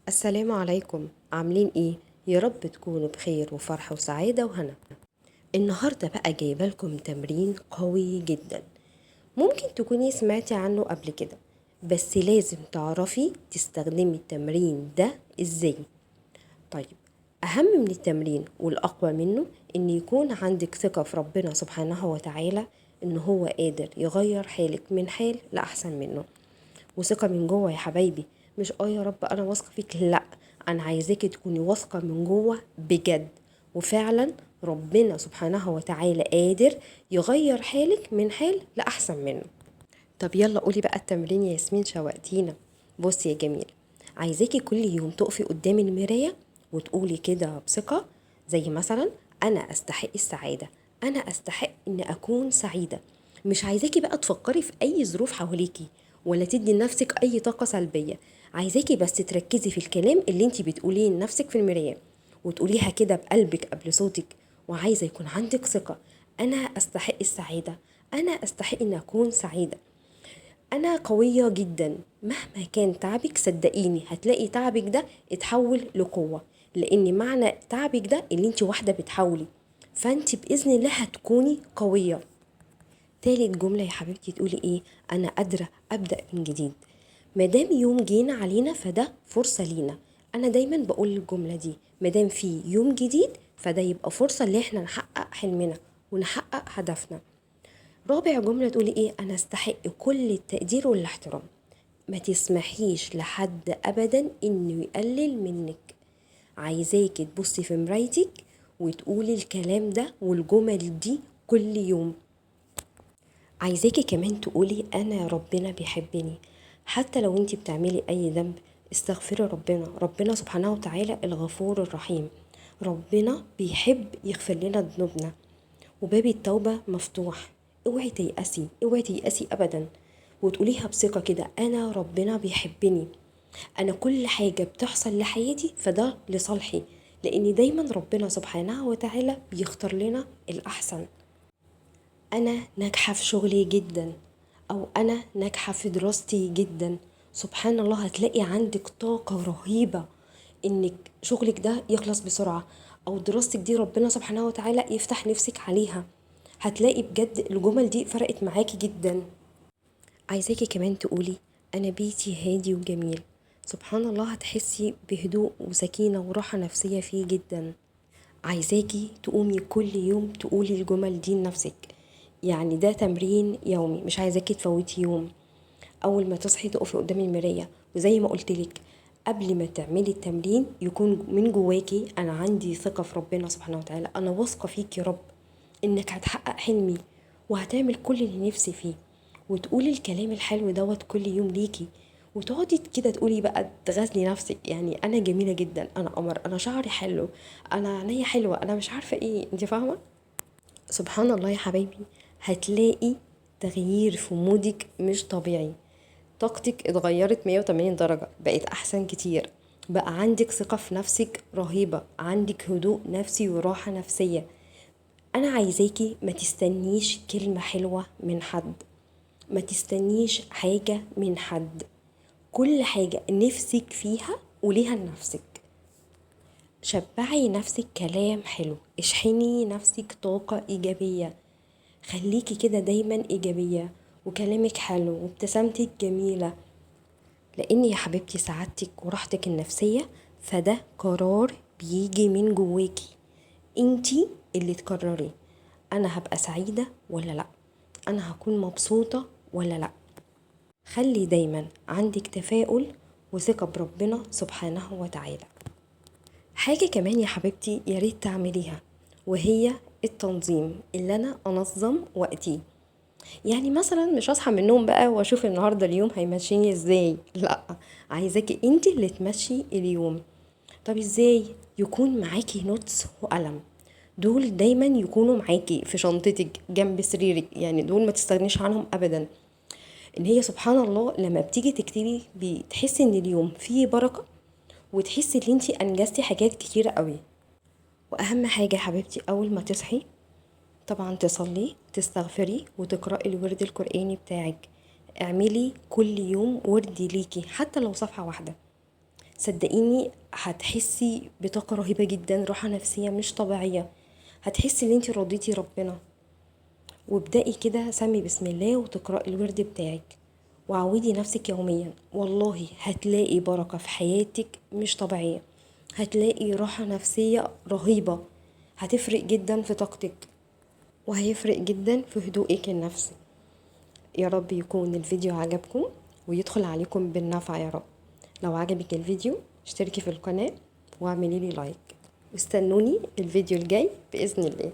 السلام عليكم، عاملين ايه؟ يا رب تكونوا بخير وفرح وسعادة وهنا. النهاردة بقى جايبه لكم تمرين قوي جدا، ممكن تكوني سمعتي عنه قبل كده، بس لازم تعرفي تستخدمي التمرين ده ازاي. طيب، اهم من التمرين والاقوى منه ان يكون عندك ثقة في ربنا سبحانه وتعالى ان هو قادر يغير حالك من حال لاحسن منه. وثقة من جوه يا حبايبي، مش يا رب انا واثقة فيك، لا، انا عايزاكي تكوني واثقة من جوه بجد، وفعلا ربنا سبحانه وتعالى قادر يغير حالك من حال لأحسن منه. طب يلا قولي بقى التمرين يا ياسمين، شوقتينا. بصي يا جميل، عايزاكي كل يوم تقفي قدام المراية وتقولي كده بثقة، زي مثلا أنا أستحق السعادة، أنا أستحق إن أكون سعيدة. مش عايزاكي بقى تفكري في أي ظروف حواليكي ولا تدي لنفسك أي طاقة سلبية، عايزاكي بس تركزي في الكلام اللي انتي بتقوليه لنفسك في المراية، وتقوليها كده بقلبك قبل صوتك. وعايزة يكون عندك ثقة، أنا أستحق السعادة، أنا أستحق إن أكون سعيدة، أنا قوية جدا. مهما كان تعبك صدقيني هتلاقي تعبك ده اتحول لقوة، لأن معنى تعبك ده اللي انتي واحدة بتحاولي، فانتي بإذن الله هتكوني قوية. تالت جملة يا حبيبتي تقولي ايه؟ أنا قادرة أبدأ من جديد. مادام يوم جينا علينا فده فرصة لينا. أنا دايما بقول الجملة دي، مادام في يوم جديد فده يبقى فرصة اللي احنا نحقق حلمنا ونحقق هدفنا. رابع جملة تقولي ايه؟ أنا أستحق كل التقدير والاحترام. ما تسمحيش لحد أبدا إنه يقلل منك. عايزاكي تبصي في مرايتك وتقولي الكلام ده والجمل دي كل يوم. عايزاكي كمان تقولي أنا ربنا بيحبني، حتى لو انتي بتعملي أي ذنب استغفري ربنا، ربنا سبحانه وتعالى الغفور الرحيم، ربنا بيحب يغفر لنا ذنوبنا، وباب التوبة مفتوح. اوعي تيأسي، اوعي تيأسي أبدا، وتقوليها بثقة كده، أنا ربنا بيحبني، أنا كل حاجة بتحصل لحياتي فده لصالحي، لأن دايما ربنا سبحانه وتعالى بيختار لنا الأحسن. أنا ناجحة في شغلي جدا، أو أنا ناجحة في دراستي جدا. سبحان الله هتلاقي عندك طاقة رهيبة إنك شغلك ده يخلص بسرعة، أو دراستك دي ربنا سبحانه وتعالى يفتح نفسك عليها. هتلاقي بجد الجمل دي فرقت معاكي جدا. عايزاكي كمان تقولي أنا بيتي هادي وجميل. سبحان الله هتحسي بهدوء وسكينة وراحة نفسية فيه جدا. عايزاكي تقومي كل يوم تقولي الجمل دي لنفسك، يعني ده تمرين يومي، مش عايزاكي تفوتي يوم. أول ما تصحي تقفي قدام المراية، وزي ما قلتلك قبل ما تعملي التمرين يكون من جواكي أنا عندي ثقة في ربنا سبحانه وتعالى، أنا واثقة فيك يا رب إنك هتحقق حلمي وهتعمل كل اللي نفسي فيه. وتقولي الكلام الحلو دوت كل يوم ليكي، وتقعدي كده تقولي بقى تغازلي نفسك، يعني أنا جميلة جدا، أنا قمر، أنا شعري حلو، أنا عينيا حلوة، أنا مش عارفة إيه، أنت فاهمة؟ سبحان الله يا حبايبي هتلاقي تغيير في مودك مش طبيعي، طاقتك اتغيرت 180 درجة، بقت أحسن كتير، بقى عندك ثقة في نفسك رهيبة، عندك هدوء نفسي وراحة نفسية. أنا عايزاكي ما تستنيش كلمة حلوة من حد، ما تستنيش حاجة من حد، كل حاجة نفسك فيها قوليها لنفسك. شبعي نفسك كلام حلو، اشحني نفسك طاقة إيجابية، خليكي كده دايما إيجابية وكلامك حلو وابتسامتك جميلة، لأن يا حبيبتي سعادتك وراحتك النفسية فده قرار بيجي من جواكي، انتي اللي تقرري أنا هبقى سعيدة ولا لأ، أنا هكون مبسوطة ولا لأ. خلي دايما عندك تفاؤل وثقة بربنا سبحانه وتعالى. حاجة كمان يا حبيبتي يا ريت تعمليها، وهي التنظيم، اللي أنا أنظم وقتي. يعني مثلا مش هصحى من النوم بقى واشوف النهارده اليوم هيمشيني ازاي، لا، عايزاكي انتي اللي تمشي اليوم. طب ازاي؟ يكون معاكي notes وقلم، دول دايما يكونوا معاكي في شنطتك جنب سريرك، يعني دول ما تستغنيش عنهم ابدا. ان هي سبحان الله لما بتيجي تكتبي بتحسي ان اليوم فيه بركة، وتحسي ان انتي انجزتي حاجات كتيرة قوي. واهم حاجة يا حبيبتي اول ما تصحي طبعا تصلي تستغفري وتقرأي الورد القرآني بتاعك. اعملي كل يوم ورد ليكي حتى لو صفحة واحدة، صدقيني هتحسي بطاقة رهيبة جدا، راحة نفسية مش طبيعية، هتحسي ان انتي رضيتي ربنا. وابدأي كده سمي بسم الله وتقرأي الورد بتاعك، وعودي نفسك يوميا، والله هتلاقي بركة في حياتك مش طبيعية، هتلاقي راحة نفسية رهيبة، هتفرق جدا في طاقتك وهيفرق جدا في هدوءك النفسي. يا رب يكون الفيديو عجبكم ويدخل عليكم بالنفع يا رب. لو عجبك الفيديو اشتركي في القناة واعملي لي لايك، واستنوني الفيديو الجاي بإذن الله.